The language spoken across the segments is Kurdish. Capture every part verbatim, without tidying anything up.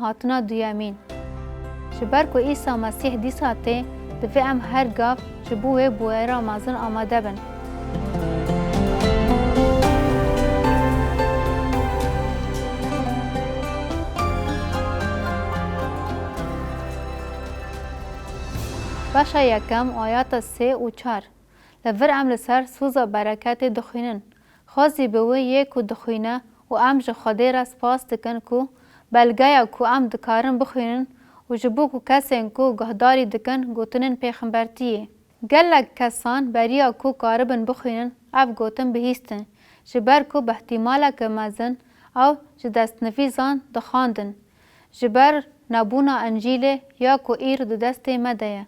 Hatina duyemîn. Ji ber ku Îsa Mesîh dîsa tê, divê em her gav ji bo wê bûyera mezin amade bin. Beşa yekem, ayeta sê û çar. Li vir em li ser soza bereketê dixwînin. Xwezî bi wê yê ku dixwîne û em ji Xwedê re spas dikin ku belgeya ku em dikarin bixwînin û ji bo ku kesên ku guhdarî dikin gotinên pêxembertiyê. Gelek kesan beriya ku karibin bixwînin ev gotin bihîstin. Ji ber ku bi ihtimaleke mezin ew ji destnivîsan dixwendin. Ji ber nebûna Încîlê ya ku îro di destê me de ye.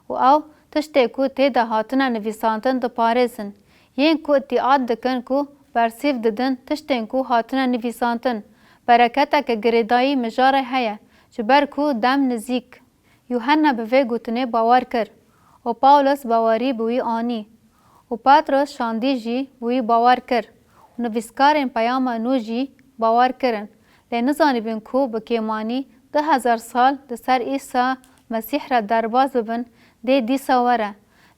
Û ew tiştê ku tê de hatine nivîsandin diparêzin. Yên ku îtîat dikin ku bersîv didin tiştên ku hatine nivîsandin. Bereketeke girêdayî mijarê heye, ji ber ku dem nizîk. Yuhanna bi vê gotinê bawer kir û Pawlos bawerî bi wî anî. Û Petros şandî jî bi wî bawer kir û nivîskarên peyama nû jî bawer kirin. Lê nizanîbin ku bi kêmanî du hezar sal di ser Îsa Mesîh re derbas bibin, dê dîsa were.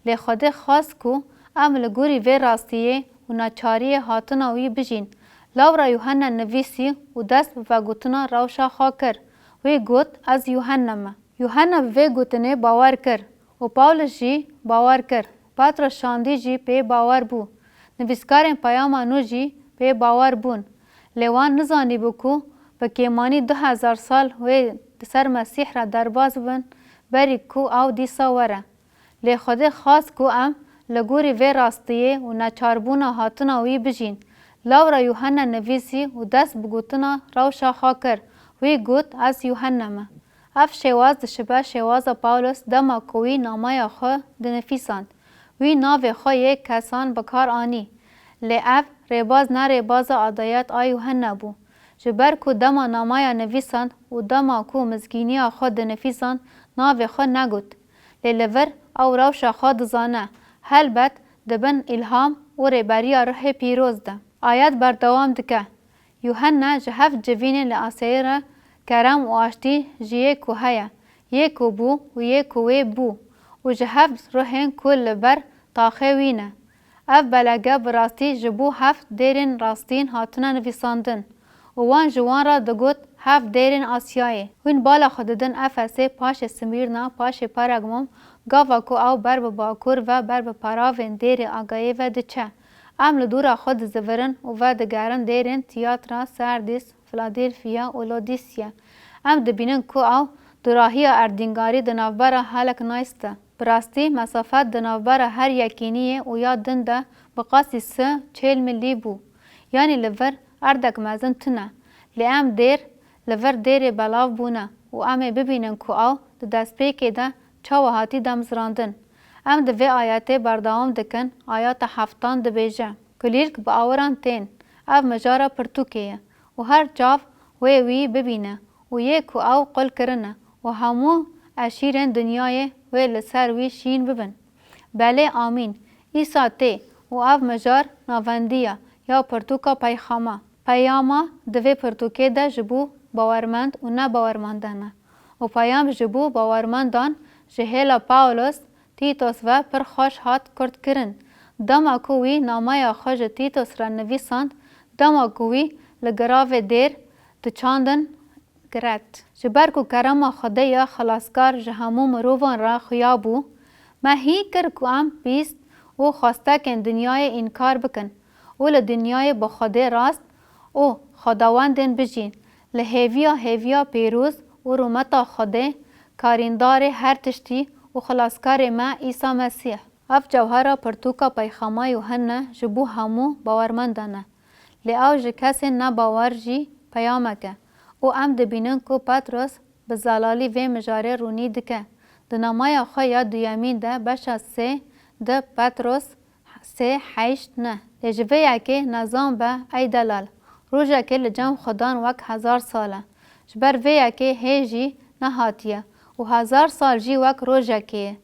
Lê Xwedê xwest ku em li gorî vê rastiyê û neçariyê hatina wî bijîn. Lewra Yuhanna nivîsî û dest bi vegotina rewşa xwe kir. Wî got, Ez Yuhanna me. Yuhanna bi vê gotinê bawer kir û Pawlos jî bawer kir. Petros şandî jî pê bawer bû. Nivîskarên peyama nû jî pê bawer bûn. Lê wan nizanîbû ku bi kêmanî du hezar sal wê di ser Mesîh re derbas bibin, berî ku ew dîsa were. Lê Xwedê xwest ku em li gorî vê rastiyê û neçarbûna hatina wî bijîn. Lewra Yuhanna nivîsî û dest bi gotina rewşa xwe kir. Wî got, Ez Yuhanna me. Ev şêwaz dişibe şêwaza Pawlos dema ku wî nameya xwe dinifîsand. Wî navê xwe yê kesan bi kar anî. Lê ev rêbaz ne rêbaza adayet a Yuhanna bû. Ji ber ku dema nameya nivîsand û dema ku mizgîniya xwe dinifîsand, navê xwe negot. Lê li vir ew rewşa xwe dizane. Helbet di bin îlham û rêberiya Ruhê Pîroz de. Ayet berdewam dike. Yuhanna ji heft civînên li Asyayê re kerem û aştî ji yê ku heye, yê ku bû û yê ku wê bû û ji heft ruhên ku li ber taxê wî ne. Ev belege bi rastî ji bo heft dêrên rastîn hatine nivîsandin û wan ji wan re digot heft dêrên Asyayê. Hûn bala xwe didin Efesê, paşê Smîrna, paşê Pergamum, gava ku ew ber bi bakur ve, ber bi paravên dêrê agayê ve diçe. Em li dora xwe dizivirin û vedigerin dêrên Tiyatra, Sardîs, Filadelfiya û Lodîsya. Em dibînin ku ew durahiya erdnîgarî di navbera Halek Nays de. Bi rastî, mesafet di navbera her yekîniyê û ya din de bi qasî si çêl milî bû. Yanî li vir erdek mezin tune. Lê em dêr, li vir dêrê belav bûne û em ê bibînin ku ew di destpêkê de çawa hatî damezrandin. Em di vê ayetê berdewam dikin, ayeta heftan dibêje, Kulîlk bi awiran tên, ev mijara pirtûkê ye û her çav wê wî bibîne û yê ku ew qul kirine û hemû eşîrên dinyayê wê li ser wî şîn bibin. Belê, amîn. Îsa tê û ev mijar navendî ye ya pirtûka peyxama. Peyama di vê pirtûkê de ji bo bawermend û nebawermendan e û peyam ji bo bawermendan ji hêla Pawlos, Tîtos ve pir xweş hat kurtkirin. Dema ku wî nameya xwe ji Tîtos re nivîsand, dema ku wî li giravê dêr diçandin, giret. Ji ber ku kerema Xwedê ya xelaskar ji hemû mirovan re xuya bû, me hîn kir ku em pîst û xwestekên dinyayê înkar bikin û li dinyayê bi Xwedê rast û xwedawendên bijîn, li hêviya hêviya pîroz û rûmeta Xwedê, karîndarê her tiştî û xilaskarê me Îsa Mesîh. Ev cewhera pirtûka peyxama Yuhanne ji bo hemû bawermendan e. Lê ew ji kesên nebawer jî peyamek e û em dibînin ku Petros bi zelalî vê mijarê rûnî dike. Di namaya xwe ya duyemîn de beşa sê de Petros sê heşt ne. Lê ji vê yekê nezan be, ey delal. Rojekê li cem Xudan wek hezar sal e. Ji ber vê yekê hê jî nehatiye û hezar sal jî wek rojekê ye.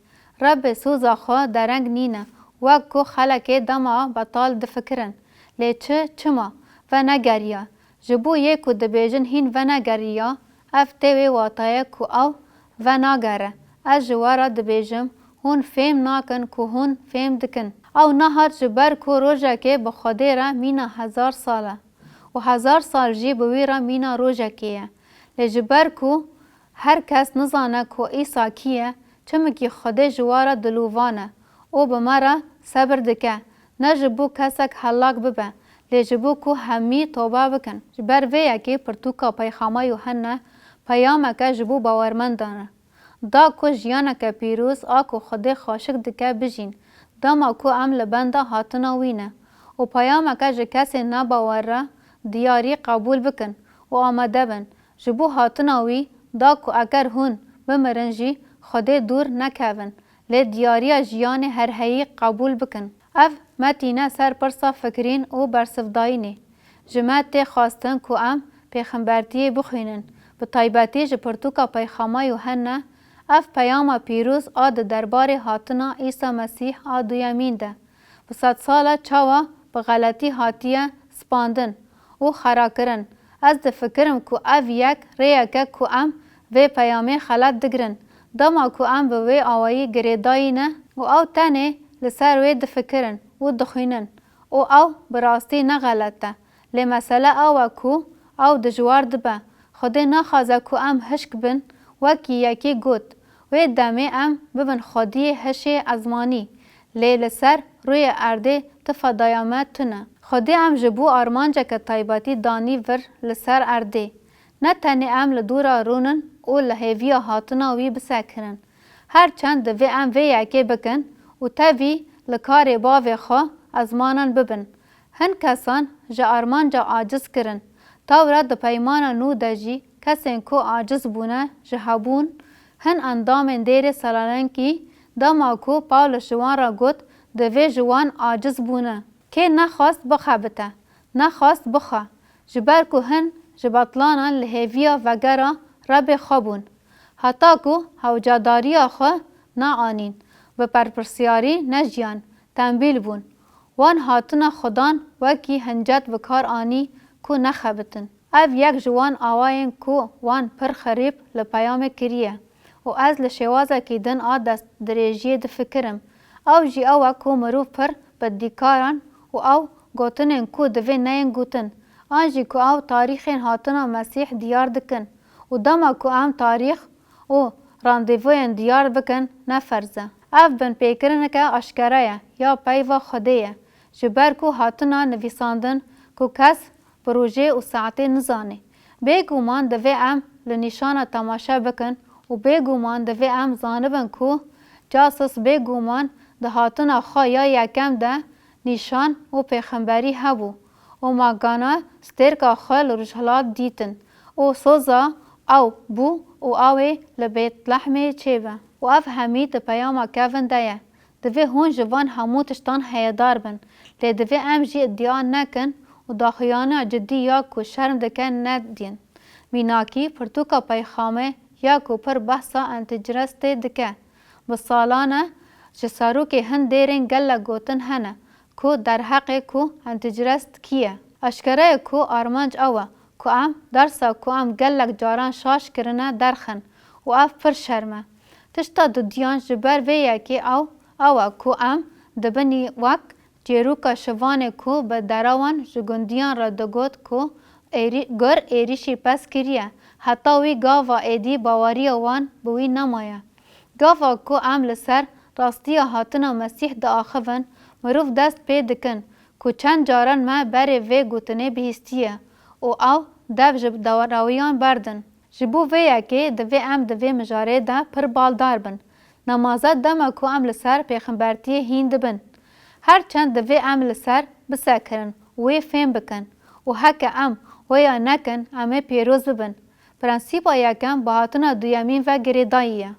Rebbê soza xwe dereng nîne, wek ku xelekê dema betal difikirin. Lê çi, çima venegeriya? Ji bo yê ku dibêjin hîn venegeriya, Ev tê wê watayê ku ew venagere. Ez ji we re dibêjim, hûn fêm nakin ku hûn fêm dikin. Ew nehat ji ber ku rojekê bi Xwedê re mîna hezar sal e û hezar sal jî bi wî re mîna rojekê ye. Lê ji ber ku her kes nizane ku Îsa kî ye, çimkî Xwedê ji we re dilovan e û bi me re sebir dike, ne ji bo kesek helak bibe, lê ji bo ku hemî tobe bikin. Ji ber vê yekê pirtûka peyxama Yuhenne peyameke ji bo bawermendan e. Da ku jiyaneke pîroz a ku Xwedê xweşik dike bijîn, dema ku em li benda hatina wî ne. Û peyameke ji kesên nebawer re diyarî qebûl bikin û amade bin. Ji bo hatina wî da ku eger hûn bimirin jî Xwedê dûr nekevin, lê diyariya jiyanê herheyî qebûl bikin. Ev me tîne ser pirsa fikirîn û bersivdayînê. Ji me tê xwestin ku em pêxembertiyê bixwînin. Bi taybetî ji pirtûka peyxama Yuhenne, ev peyama pîroz a di derbarê hatina Îsa Mesîh a duyemîn de bi sedsala çawa bi xeletî hatiye spandin û xerakirin. Ez difikirim ku ev yek rêyek e ku em vê peyamê xelet digirin. Dema ku em bi wê awayî girêdayî ne û ew tenê li ser wê difikirin û dixwînin û ew bi rastî ne xelet e. Lê mesele ew e ku ew dijwar dibe. Xwedê naxwaze ku em hişk bin, wekî yekî got, wê demê em bibin xwediyê hişê ezmanî, lê li ser rûyê erdê ti fedaya me tune. Xwedê em ji bo armanceke taybetî danî vir li ser erdê. Ne tenê em li dû re rûnin û li hêviya hatina wî bisekirin. Her çend divê em vê yekê bikin û tevî li karê bavê xwe ezmanan bibin. Hin kesan ji armanca aciz kirin. Tewra di Peymana Nû de jî kesên ku aciz bûne ji hebûn, hin endamên dêrê Saloninkî, dema ku Pawlos ji wan re got, divê ji wan aciz bûne. Kê nexwest bixebite, nexwest bixwe, ji ber ku hin ji betlanan li hêviya vegera Rebê xwe bûn, heta ku hewcadariya xwe neanîn, bi berpirsiyarî nejiyan, tembîl bûn. Wan hatina Xudan wekî hincet bi kar anî ku nexebitin. Ev yek ji wan awayên ku wan pir xerîb li peyamê kiriye û ez li şêwazekî din a destdirêjiyê difikirim. Ew jî ew e ku mirov pir bi dîkaran û ew gotinên ku divê neyên gotin, an jî ku ew tarîxên hatina Mesîh diyar dikin û dema ku em tarîx û randevûyên diyar bikin ne ferz e. Ev binpêkirineke aşkere ye ya peyva Xwedê ye, ji ber ku hatina nivîsandin ku kes bi rojê û saetê nizane. Bêguman divê em li nîşana temaşe bikin û bêguman divê em zanibin ku Casus bêguman di hatina xwe ya yekem de nîşan û pêxemberî hebû û magana stêrka xwe li rojhilat dîtin û soza ew bû û ew ê li Bêtlehmê çêbe. Û ev hemî di peyama kevin de ye. Divê hûn ji van hemû tiştan heyedar bin, lê divê em jî îdia nekin û daxuyaniya cidî ya ku şerm dike nedin. Mînakî, pirtûka peyxamê ya ku pir behsa Antîcirestê dike. Bi salan e ji serokê hin dêrên gelek gotin hene ku derheqê ku Antîcirest kî ye. Eşkere ye ku armanc ew e ku em dersa ku em gelek caran şaş kirine derxin û ev pir şerm e. Tişta dudiyan ji ber vê yekê ew, ew e ku em dibinî wek çêroka şivanê ku bi derewan ji gundiyan re digot ku êrî-, gur êrîşî pez kiriye, heta wî gava êdî baweriya wan bi wî nemaye. Gava ku em li ser rastiya hatina Mesîh diaxivin, mirov dest pê dikin ku çend caran me berê vê gotinê bihîstiye û ew dev ji derewiyan berdin. Ji bo vê yekê divê em di vê mijarê de pir baldar bin. Nemaze dema ku em li ser pêxembertiyê hîn dibin. Her çend divê em li ser bisekirin û wê fêm bikin û heke em wêya nekin, em ê pêroz bibin. Prensîpa yekem bi hatina duyemîn ve girêdayî ye.